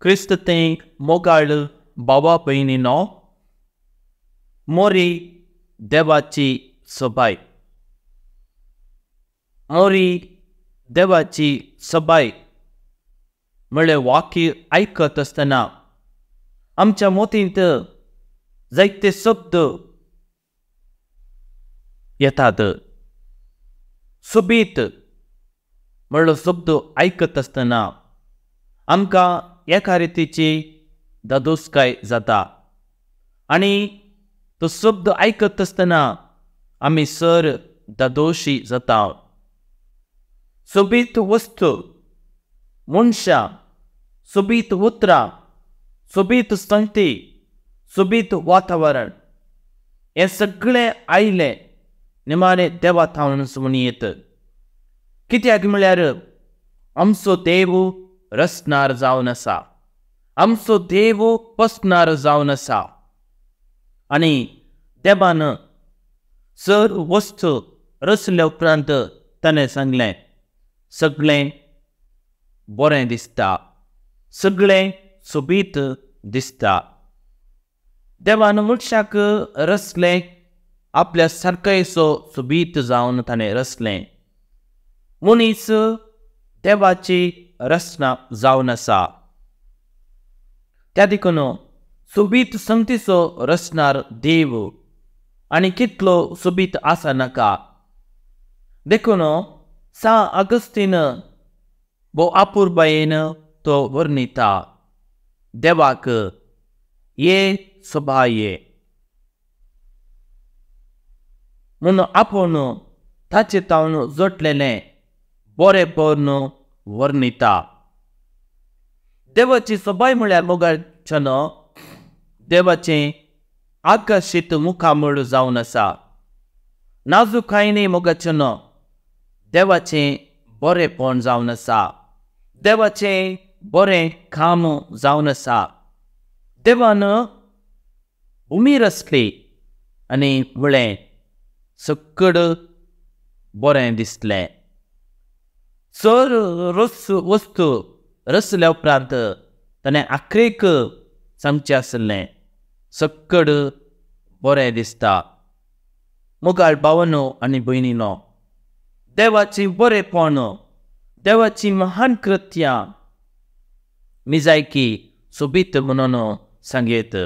क्रिस्त तें मोगाळ बाबा भयणीनो, मोरी देवाची सबाय, मोरी देवाची सबाय म्हळ्ळें वाक्य आयकत आसतना आमच्या मोतींत जायते शब्द येतात. सोबीत म्हळ्ळो शब्द आयकत आसतना आमकां एका रितीची दादोसकाय जाता आनी तो शब्द आयकत आसतना आमी सर दादोशी जाता. सोबीत वस्तू, मनशां, सोबीत उतरां, सोबीत संगती, सोबीत वातावरण हें सगळें आयलें निमाणें देवा थावन म्हणयेत. कित्याक म्हळ्यार आमचो देव रचणार जावन आसा, आमचो देव पसणार जावन आसा आनी देवान सर वस्तू रचल्या उपरांत ताणें सांगलें सगळें बरें दिसता, सगळें सोबीत दिसता. देवान मनशाक रचलें आपल्या सारकेसो सोबीत जावन ताणें रचलें. मनीस देवाची रचना जावन आसा, त्या देखून सोबीत संगतीचो रचणार देव आनी कितलो सोबीत आसा नाका. देखून सा आगस्तीन भोव आपुरबायेन तो वर्णिता देवाक ये सोबाये म्हूण आपूण ताचे तावन जोडलेलें बरें वर्णिता. देवाची सोबाय म्हळ्यार मोगाचें देवाचें आकर्शीत मुखामळ जावन आसा. नाजूकायेन मोगाचें देवाचें बरेंपण जावन आसा, देवाचें बरें काम जावन आसा. देवान भुमी रचली आनी म्हळें सकड बरें दिसलें. सर रस वस्तू रचल्या उपरांत ताणें आखरेक सांगचें आसलें सकड बरें दिसता. मोगाळ भावनो आनी भयणीनो, देवाची बरेंपण, देवाची महान कृत्यां मिजायकी सोबीत म्हणून सांगयत.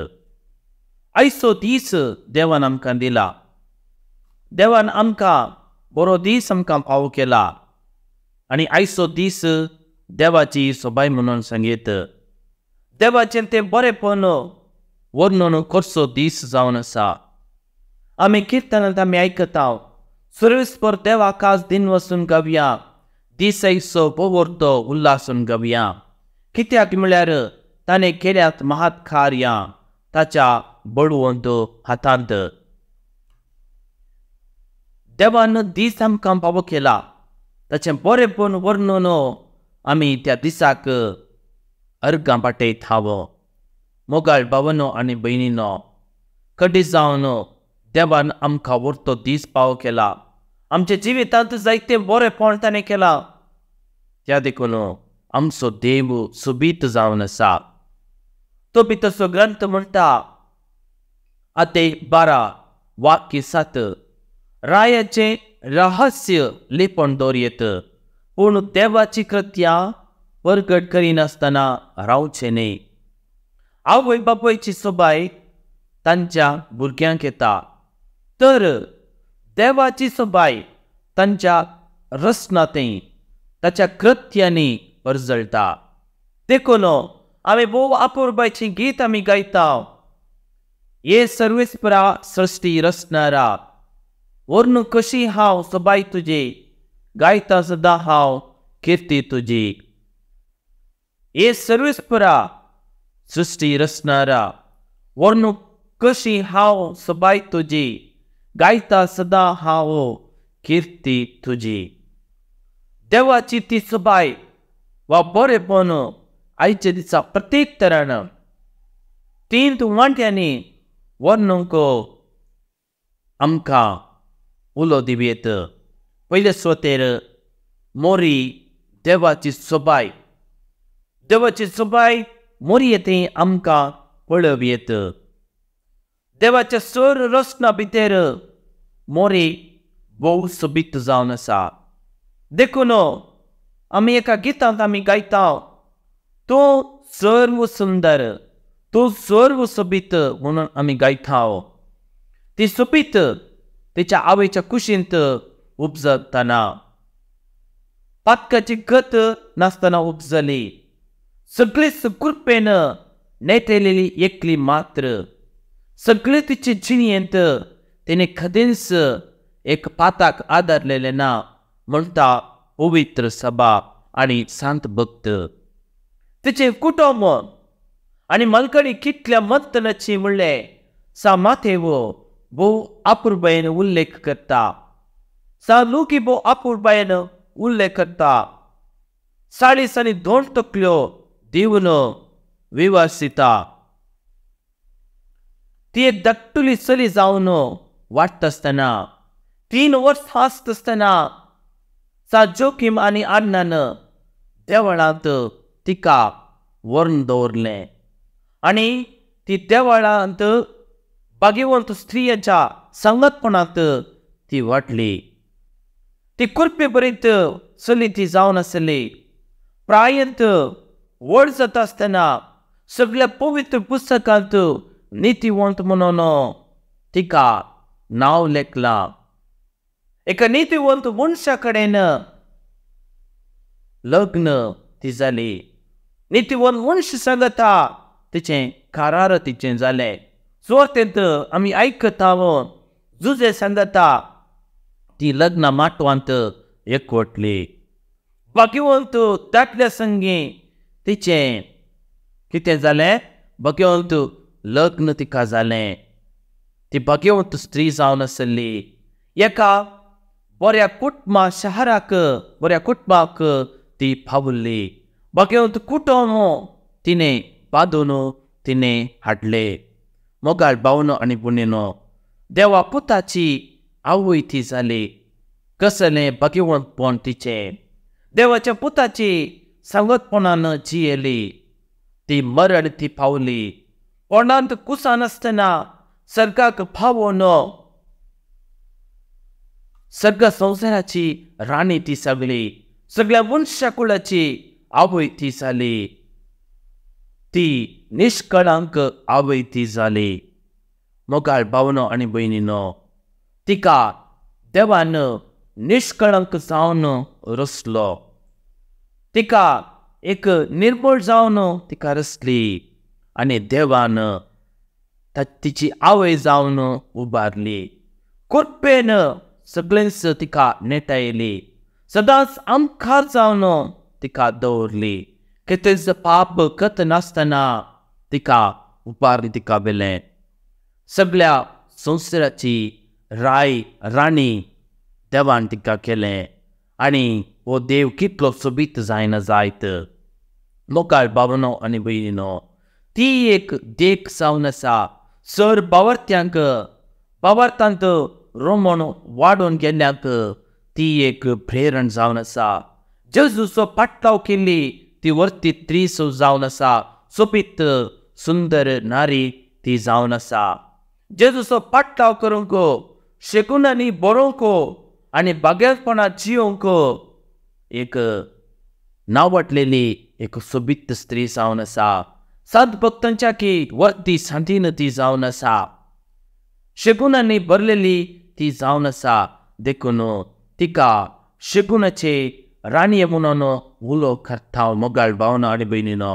आयचो दीस देवान आमकां दिला, देवान आमकां बरो दीस आमकां फावो केला आनी आयचो दीस देवाची सोबाय म्हणून सांगयत. देवाचें तें बरेंपण वर्णन करचो दीस जावन आसा. आमी किर्तनांत आमी आयकता सर्वेस्पर देवाक आज दिन वचून गावया, दीस आयचो भोवर्तो उल्लासून गावया. कित्याक म्हळ्यार ताणें केल्यात महात कार्यां ताच्या बळवंत हातांत. देवान दीस आमकां फावो केला, ताचें बरेंपण वर्णन आमी त्या दिसाक अर्गां पाटयत हांव. मोगाळ भावनो आनी भयणीनो, कडी जावन देवान आमकां व्हरतो दीस पावो केला. आमच्या जिवितांत जायते बरेंपण ताणें केलां, त्या देखून आमचो देव सोबीत जावन आसा. तो बी तसो ग्रंथ म्हणटा आते 12 वाक्य 7, रायाचें रहस्य लिपोवन दवरयेत पूण देवाची कृत्यां परगट करिनासतना रावचें न्हय. आवय बापायची सोबाय तांच्या भुरग्यांक येता, तर देवाची सोबाय तांच्या रचनांत ताच्या कृत्यांनी परजळटा. देखून आमी भोव आपुरबायचें गीत आमी गायता, ये सर्वेस्परा सृश्टी रचणारा, वर्णू कशी हांव सोबाय तुजी, गायता सदां हांव किर्ती तुजी. ये सर्वेस्परा सृश्टी रचणारा, वर्णू कशी हांव सोबाय तुजी, गायता सदां हांव किर्ती तुजी. देवाची ती सोबाय वा बरेंपण आयच्या दिसा प्रत्येक तरान तीन वांट्यांनी वर्णूंक आमकां उलो दिवयेत. पयले सुवातेर मोरी देवाची सोबाय, देवाची सोबाय मोरये थंय आमकां पळोवयेत. देवाच्या सर रचना भितर मोरी भोव सोबीत जावन आसा. देखून आमी एका गितांत आमी गायता, तूं सर्व सुंदर, तूं सर्व सोबीत म्हणून आमी गायता. ती सोबीत तिच्या आवयच्या कुशींत उपजतना पातकाची गत नासतना उपजली. सगळीच कृपेन नेटेलेली एकली मात्र. सगळे तिचे जिणेंत तिणें खदेंच एक पाताक आदारलेलें ना म्हणटा पवित्र सभा आनी सांत भक्त. तिचें कुटुंब आनी मालकणी कितल्या मंतनाची म्हणलें सा माथेव भोव अपुरबायेन उल्लेख करता. सा लुकी भोव अपुरबायेन उल्लेख करता. 40 आनी 2 तकल्यो दिवन विवासिता. ती एक धाकटुली चली जावन वाडटा आसतना 3 वर्सां आसता आसतना सा जोखीम आनी अण्णान देवळांत तिका व्हरून दवरलें आनी ती देवळांत भाग्यवंत स्त्रियांच्या सांगतपणांत ती वाडली. ती कुरपे बरीत चली ती जावन आसली. प्रायंत व्हड जाता आसतना सगळ्या पवित्र पुस्तकांत नितीवंत म्हणून तिका नांव लेखलां. एका नितीवंत मनशा कडेन लग्न ती जाली. नितीवंत मनश सांगता तिचें कारार तिचें जालें. सुवातेंत आमी आयकता जुजे सांगता ती लग्न माटवांत एकवटली. भाग्यवंत दादल्या संगी तिचें कितें जालें? भाग्यवंत लग्न तिका जालें. ती भाग्यवंत स्त्री जावन आसली. एका बऱ्या कुटुंबा शहराक बऱ्या कुटुंबाक ती पावली. भाग्यवंत कुटुंब तिणें बांदून तिणें हाडलें. मोगाळ भावनो आनी भयणीनो, देवा पुताची आवय ती जाली. कसलें भाग्यवंतपण तिचें! देवाच्या पुताची सांगतपणान जियेली. ती मरण ती पावली. कोणांत कुसां नासतना सर्गाक पावोन सर्ग संवसाराची राणी ती सगळी, सगळ्या मनशा कुळाची आवय ती जाली. ती निष्कळंक आवय ती जाली. मोगाळ भावनो आनी भयणीनो, तिका देवान निष्कळंक जावन रचलो. तिका एक निर्मळ जावन तिका रचली आनी देवान तिची आवय जावन उबारली. कृपेन सगळेंच तिका नेटायली. सदांच आमखार जावन तिका दवरली. कितेंच पाप कत नासतना तिका उबारली तिका वेलें. सगळ्या संवसाराची राय राणी देवान तिका केलें आनी हो देव कितलो सोबीत जायना जायत. मोगाळ भावनो आनी भयणीनो, ती एक देख जावन आसा सर बावर्थ्यांक, बावर्थांत रोमण वाडोवन गेल्ल्यांक ती एक प्रेरण जावन आसा. जेजूचो पाटलाव केल्ली ती वर्ती त्रीस जावन आसा. सोबीत सुंदर नारी ती जावन आसा. जेजूचो पाटलाव करूंक, शेगुणांनी बरोवंक आनी भाग्यपणां जियोवंक एक नांवटलेली एक सोबीत स्त्री जावन आसा. संत भक्तांच्या की वर्ती सांतीन ती जावन आसा. शेगुणांनी भरलेली ती जावन आसा. देखून तिका शेगुणाचे राणये म्हणून उलो करता. मोगाळ भावना आनी भयणीनो,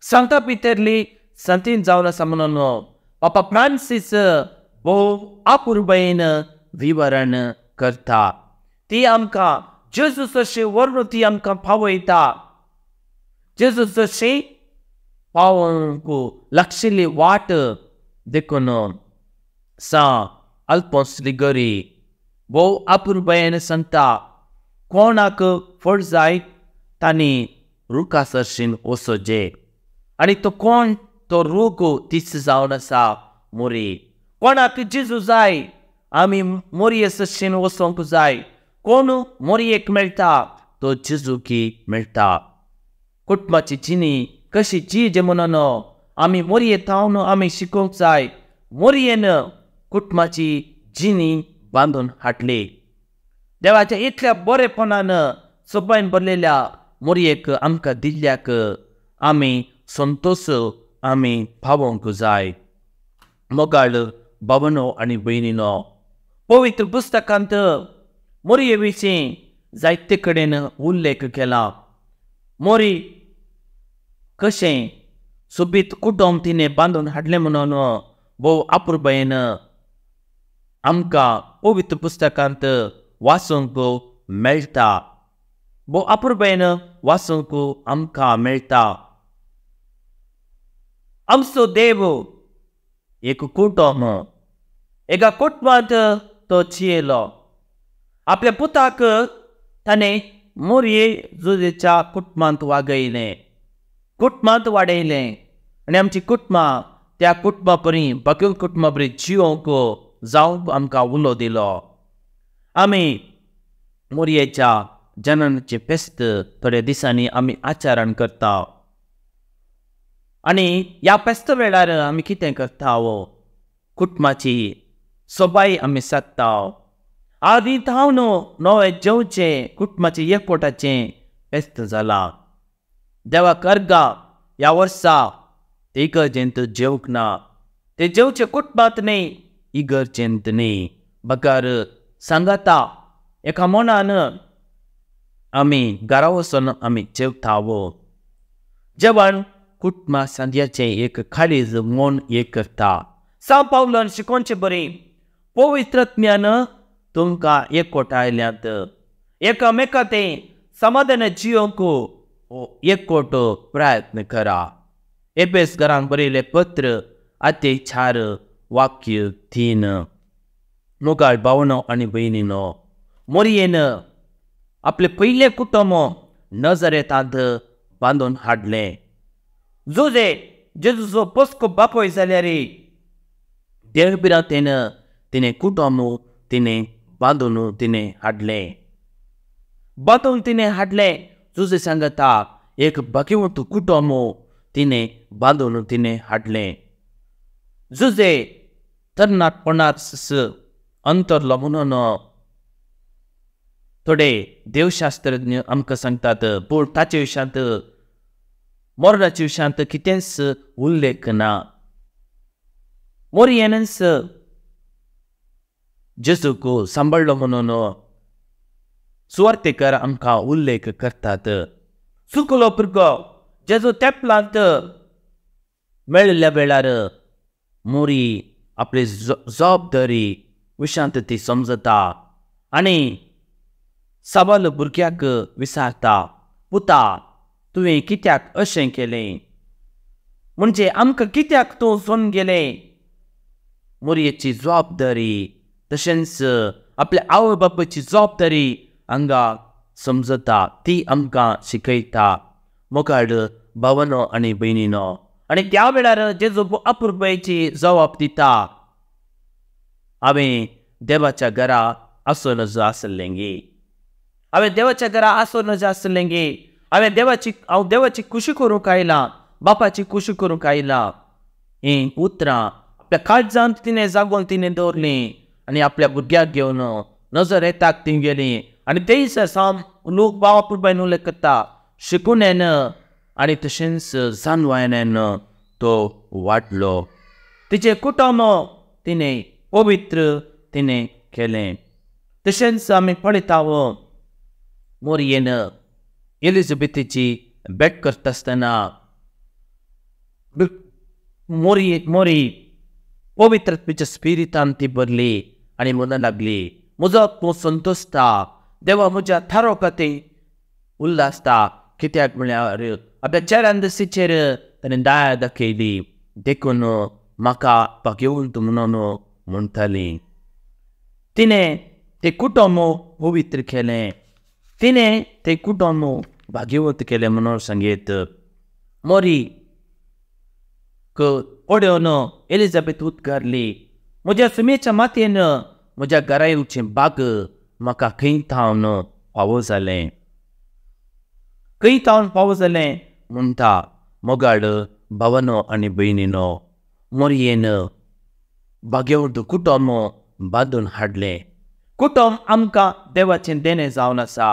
सांता भितरली सांतीन जावन आसा म्हणून पापा फ्रांसीस भोव अपुरबायेन विवरण करता. ती आमकां जेजू जशी व्हरून ती आमकां पावयता. जेजू जशी पावोवंक लागशिल्ली वाट. देखून सा अल्फोन्स लिगोरी भोव अपुरबायेन सांगता, कोणाक फट जाय तांणी रुखा सरशीन वचोचे. आनी तो कोण तो रूख तीच जावन आसा मोरी. कोणाक जेजू जाय आमी मोरये सरशीन वचोंक जाय. कोण मोरयेक मेळटा तो जेजूकी मेळटा. कुटुंबाची जिणी कशी जियेचें म्हणून आमी मोरये थावन आमी शिकोवंक जाय. मोरयेन कुटुंबाची जिणी बांदून हाडली. देवाच्या इतल्या बरेपणान सोबायन भरलेल्या मोरयेक आमकां दिल्ल्याक आमी संतोश आमी पावोवंक जाय. मोगाळ भावनो आनी भयणीनो, पवित्र पुस्तकांत मोरये विशीं जायते कडेन उल्लेख केला. मोरी कशें सोबीत कुटुंब तिणें बांदून हाडलें म्हणून भोव अपुरबायेन आमकां पवित्र पुस्तकांत वाचूंक मेळटा. भोव अपुरबायेन वाचूंक आमकां मेळटा. आमचो देव एक कुटुंब, एका कुटुंबांत तो जियेलो. आपल्या पुताक ताणें मोरये जुजेच्या कुटुंबांत वागयलें, कुटुंबांत वाडयलें आनी आमची कुटुंबां त्या कुटुंबा परी बाकील कुटुंबा परी जियोंक जावंक आमकां उलो दिलो. आमी मोरयेच्या जननाचें फेस्त थोड्या दिसांनी आमी आचरण करता आनी ह्या फेस्त वेळार आमी कितें करता? कुटुंबाची सोबाय आमी सादता. आदी थावन नवें जेवचें कुटुंबाचें एकवटाचें फेस्त जालां. देवाक अर्गां ह्या वर्सा ते इगर्जेंत जेवंक ना, ते जेवचें कुटुंबांत न्हय, इगर्जेंत न्हय, बगर सांगाता एका मनान आमी घरा वचून आमी जेवता. जेवण कुटुंबा सांद्याचें एक काळीज मन एक करता. सांव पावलान शिकोवचें बरी पवित्रज्ञान तुमकां एकवटायल्यात, एकामेका तें समाधान जियोंक हो एकवट प्रयत्न करा. एपेस घरांक बरयलें पत्र आते 4 वाक्य 3. मोगाळ भावनो आनी भयणीनो, मोरयेन आपलें पयलें कुटुंब नजरेतांत बांदून हाडलें. जुजे जेजूचो पोसको बापूय जाल्यार देव भिरांतेन तिणें कुटुंब तिणें बांदून तिणें हाडलें, बांदून तिणें हाडलें. जुजे सांगता एक भाग्यवंत कुटुंब तिणें बांदून तिणें हाडलें. जुजे तरणाटपणार अंतरलो म्हणून थोडे देवशास्त्रज्ञ आमकां सांगतात, पूण ताचे विशयांत मरणाच्या विशयांत कितेंच उल्लेख ना. मोरयेनच जेजूक सांबाळ्ळो म्हणून सुवार्तेकार आमकां उल्लेख करतात. चुकलो भुरगो जेजू तेपलांत मेळिल्ल्या वेळार मोरी आपली जबाबदारी विशांत ती समजता आनी सवाल भुरग्याक विचारता, पुता तुवें कित्याक अशें केलें, म्हणजे आमकां कित्याक तूं सोन गेलें? मोरयेची जबाबदारी तशेंच आपल्या आवय बापायची जबाबदारी हांगा समजता, ती आमकां शिकयता. मोगाळ भावनो आनी भयणीनो, आनी त्या वेळार जेजू अपुरबायेची जबाब दिता, हांवें देवाच्या घरा आसूं नजो आसलें गे, हांवें देवाच्या घरा आसूं नजो आसलें गे, हांवें देवाची हांव देवाची खुशी करूंक आयलां, बापाची खुशी करूंक आयलां. हीं उतरां आपल्या काळजांत तिणें जागोवन तिणें दवरलीं आनी आपल्या भुरग्याक घेवन नजर येताक ती गेली. आनी तेय साम लोक बाबा पुरबायन उल्लेख करता, शिकून आनी तशेंच जानवायन तो वाडलो. तिचें कुटुंब तिणें पवित्र तिणें केलें. तशेंच आमी पळयता मोरयेन एलिझाबेथीची भेट करता आसतना मोरी मोरी पवित्रत्वाच्या स्पिरितान ती भरली आनी म्हणूंक लागली, म्हजो तूं संतोशता देवा, म्हज्या थारो खातीर उल्हासता, कित्याक म्हळ्यार आपल्या चेऱ्यान दसीचेर ताणें दया दाखयली, देखून म्हाका भाग्यवंत म्हणून म्हणटाली. तिणें तें कुटुंब पवित्र केलें, तिणें तें कुटुंब भाग्यवंत केलें म्हणून सांगीत. मोरी पळोवन एलिझाबेथ उद्गारली, म्हज्या सुमेच्या मातयेन म्हज्या घरा येवचें बाग म्हाका खंय थावन फावो जालें, खंय थावन फावो जालें म्हणटा. मोगाळ भावानो आनी भयणीनो, मोरयेन भाग्यवंत कुटुंब बांदून हाडलें। कुटुंब आमकां देवाचें देणें जावन आसा।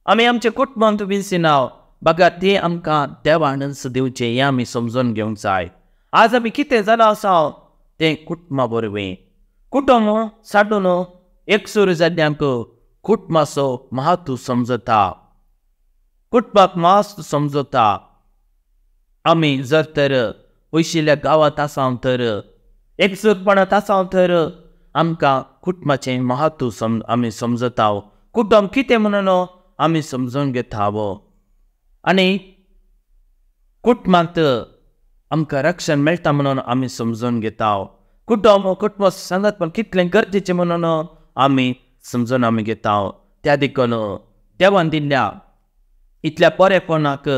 आमी आमच्या कुटुंबांत विंसिना बगर तें आमकां देवानच दिवचें हें आमी समजून घेवंक जाय। आज आमी कितें जालां आसा तें कुटुंबा वरवीं। कुटुंब साडून एकसूर जाल्ल्यांक कुटुंबाचो म्हत्व समजता, कुटुंबाक म्हत्व समजता। आमी जर तर पयशिल्ल्या गांवांत आसा तर, एकसूरपणांत आसा तर आमकां कुटुंबाचें म्हत्व आमी समजता। कुटुंब कितें म्हणून आमी समजून घेता आनी कुटुंबांत आमकां रक्षण मेळटा म्हणून आमी समजून घेता। कुटुंब कुटुंब सांगत पण कितलें गरजेचें म्हणून आमी समजून आमी घेता। त्या देखून देवान दिल्ल्या इतल्या बरेपणाक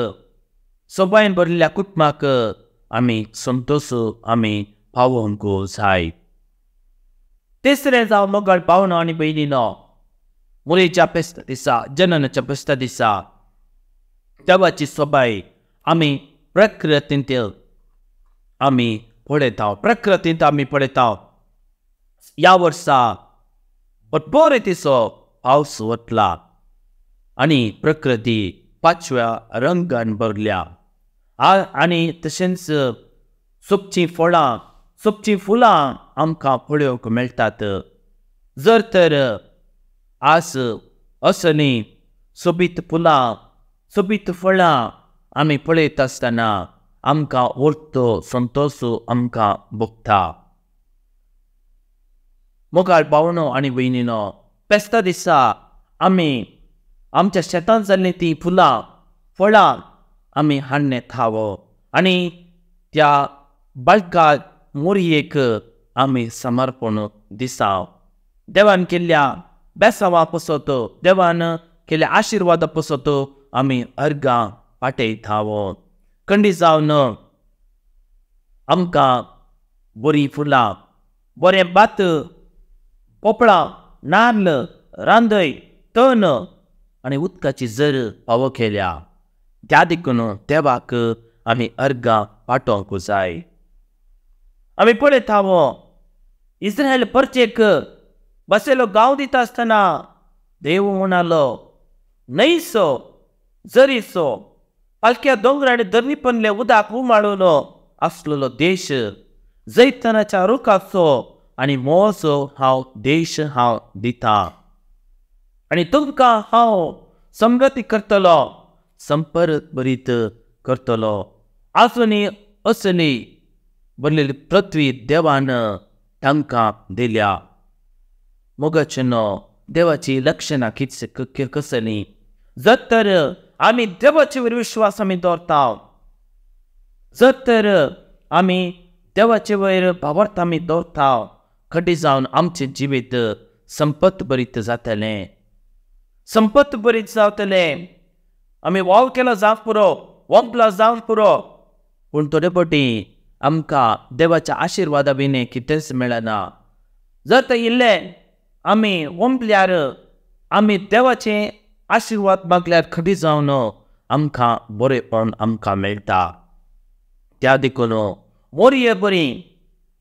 सोबायन भरिल्ल्या कुटुंबाक आमी संतोश आमी पावोवंक जाय। तिसरें जावं मोगाळ भावनो आनी भयणीनो, मुरेच्या फेस्ता दिसा, जननाच्या फेस्ता दिसा देवाची सोबाय आमी प्रकृतींत आमी पळयता, प्रकृतींत आमी पळयता। ह्या वर्सा बरो रितीचो पावस वतला आनी प्रकृती पाचव्या रंगान भरल्या आनी तशेंच सोबचीं फळां सोबचीं फुलां आमकां पळोवंक मेळटात। जर तर आज असली सोबीत फुलां सोबीत फळां आमी पळयत आसतना आमकां व्हडलो संतोश आमकां भोगता। मोगाळ भावनो आनी भयणीनो, फेस्ता दिसा आमी आमच्या शेतांत जाल्लीं तीं फुलां फळां आमी हाडणे थावो आनी त्या बाळका मोरयेक आमी समर्पण दिसा। देवान केल्ल्या बेसांवा पसत, देवान केल्ल्या आशिर्वादा पसत आमी अर्गां पाटयता। कंडी जावन आमकां बरीं फुलां, बरें भात, पोपळां, नाल्ल, रांदय, तण आनी उदकाची जर फावो केल्या। त्या देखून देवाक आमी अर्गां पाटोवंक जाय। आमी पळयता इस्रायल परचेक बसयलो गांव दिता आसतना देव म्हणालो, न्हंयचो जरीचो पालक्या दोंगरांनी धरणीपणले उदक उमाळून आसलेलो देश, जैतनाच्या रुखाचो आनी मोवाचो हांव देश हांव दिता आनी तुमकां हांव समृद्धी करतलो, संपर्क बरीत करतलो। आजुनी असली भरलेली पृथ्वी देवान तांकां दिल्या। मोगाचें देवाची लक्षणां कितें कसलीं? जर तर आमी देवाचे वयर विश्वास आमी दवरता, जर तर आमी देवाचे वयर भावार्थ आमी दवरता, खड्डे जावन आमचें जिवीत संपत बरीत जातलें, संपत बरीत जातलें। आमी वाव केलो जावंक पुरो, वंपला जावंक पुरो, पूण थोडे फावटी आमकां देवाच्या आशिर्वादा विणें कितेंच मेळना। जर तर इल्लें आमी वंपल्यार, आमी देवाचे आशिर्वाद मागल्यार खडी जावन आमकां बरेपण आमकां मेळटा। त्या देखून मोरये बरी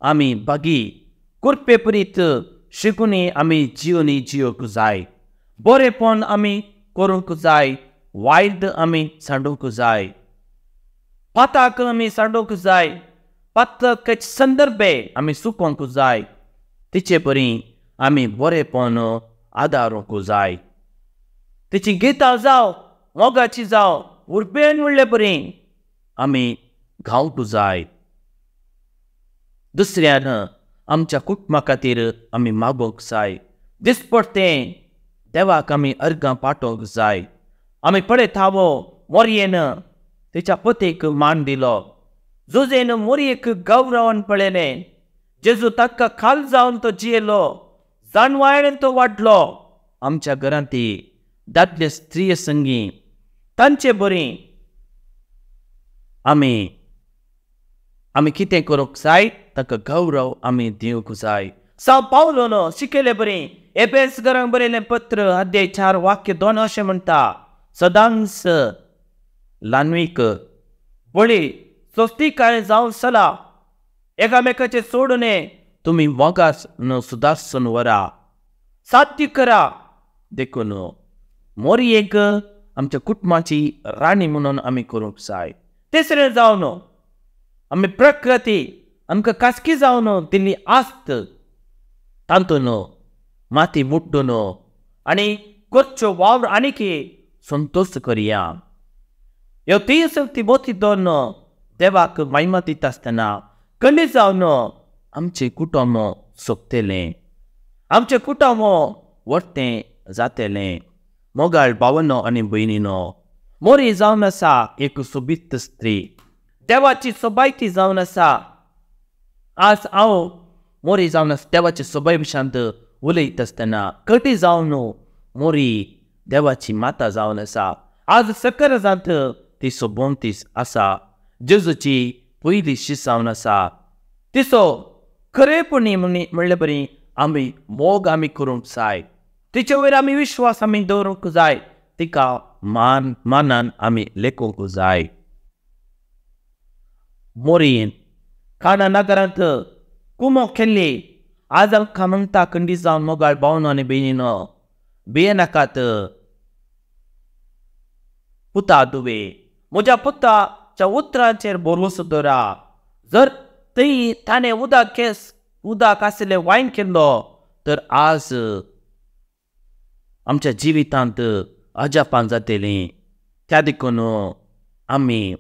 आमी बागी कुरपे परीत शिकून आमी जियोनी जियोंक जाय, बरेपण आमी करूंक जाय, वायट आमी सांडूंक जाय, पाताक आमी सांडूंक जाय, पातकाचे संदर्भे आमी सुकोवंक जाय, तिचे बरी आमी बरेपण आदारूंक जाय। तिची गितां जावं, मोगाची जावं, उर्बेन म्हणले बरी आमी गावंक जाय। दुसऱ्यान आमच्या कुटुंबा खातीर आमी मागोवंक जाय। दिसपडतें देवाक आमी अर्गां पाटोवंक जाय। आमी पळयता मोरयेन तिच्या पतीक मान दिलो, जुजेन मोरयेक गौरवान पळयलें, जेजू ताका खाल जावन तो जियेलो, जाणवायेन तो वाडलो। आमच्या घरांत ती दादले स्त्रीय संगी तांचे बरी आमी आमी कितें करूंक जाय, ताका गौरव आमी दिवंक जाय। साव पावलो शिकयले बरी एबेस घरांक बरयलें पत्र अध्याय 4 वाक्य 2 अशें म्हणटा, सदांच ल्हानवीक व्हडली सोस्तिकाय जावन चला, एकामेकाचे सोडून तुमी मोगास सुदारसून व्हरा, साध्य करा. देखून मोरयेक आमच्या कुटुंबाची राणी म्हणून आमी करूंक जाय. तिसरें जावन आमी प्रकृती आमकां खासगी जावन दिल्ली आस्त तातूंत माती मुड्डून आनी करच्यो वावर आनीक संतोश करया. ह्यो तीन शक्ती मोती दवरून देवाक महिमा दिता आसतना कमी जावन आमचें कुटुंब सोंपतलें, आमचें कुटुंब व्हडतें जातलें. मोगाळ भावनो आनी भयणीनो, मोरी जावन आसा एक सोबीत स्त्री, देवाची सोबायती जावन आसा. आज हांव मोरी जावन आसा देवाची सोबाय विशांत उलयता आसतना कटी जावन मोरी देवाची माता जावन आसा. आज सकरजांत ती सोबोवन आसा, जेजूची पयली शीस जावन आसा. तिचो खरेपणी म्हणले बरी आमी मोग आमी करूंक जाय, तिचे वयर आमी विश्वास आमी दवरूंक जाय, तिका मान मानान आमी लेखूंक जाय. मोरयेन काना नगरांत कुमो केल्ली आज आमकां म्हणटा खंडी जावन मोगाळ भावनो आनी भयणीनो, भियेनाकात पुता दुवे, म्हज्या पुताच्या उतरांचेर भरवंसो दवरा. जर थंय ताणें उदक उदक आशिल्लें वायन केल्लो तर आज आमच्या जिवितांत अजापां जातलीं. त्या देखून आमी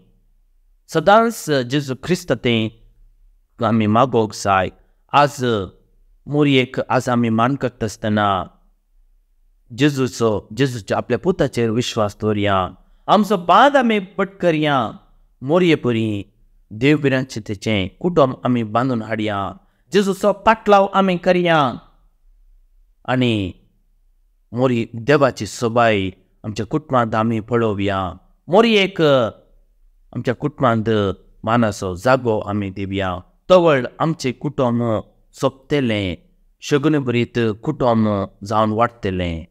सदांच जेजू क्रिस्त तें आमी मागोवंक जाय. आज मोरयेक आज आमी मान करता आसतना जेजूचो जेजूच्या आपल्या पुताचेर विश्वास दवरया, आमचो बांद आमी पट करया, मोरये परी देव भिरांचें कुटुंब आमी बांदून हाडया, जेजूचो पाटलाव आमी करया आनी मोरी देवाची सोबाय आमच्या कुटुंबांत आमी पळोवया. मोरयेक आमच्या कुटुंबांत मानाचो जागो आमी दिवया. तवळ आमचें कुटुंब सोंपतलें, शगुन भरीत कुटुंब जावन वाडटलें.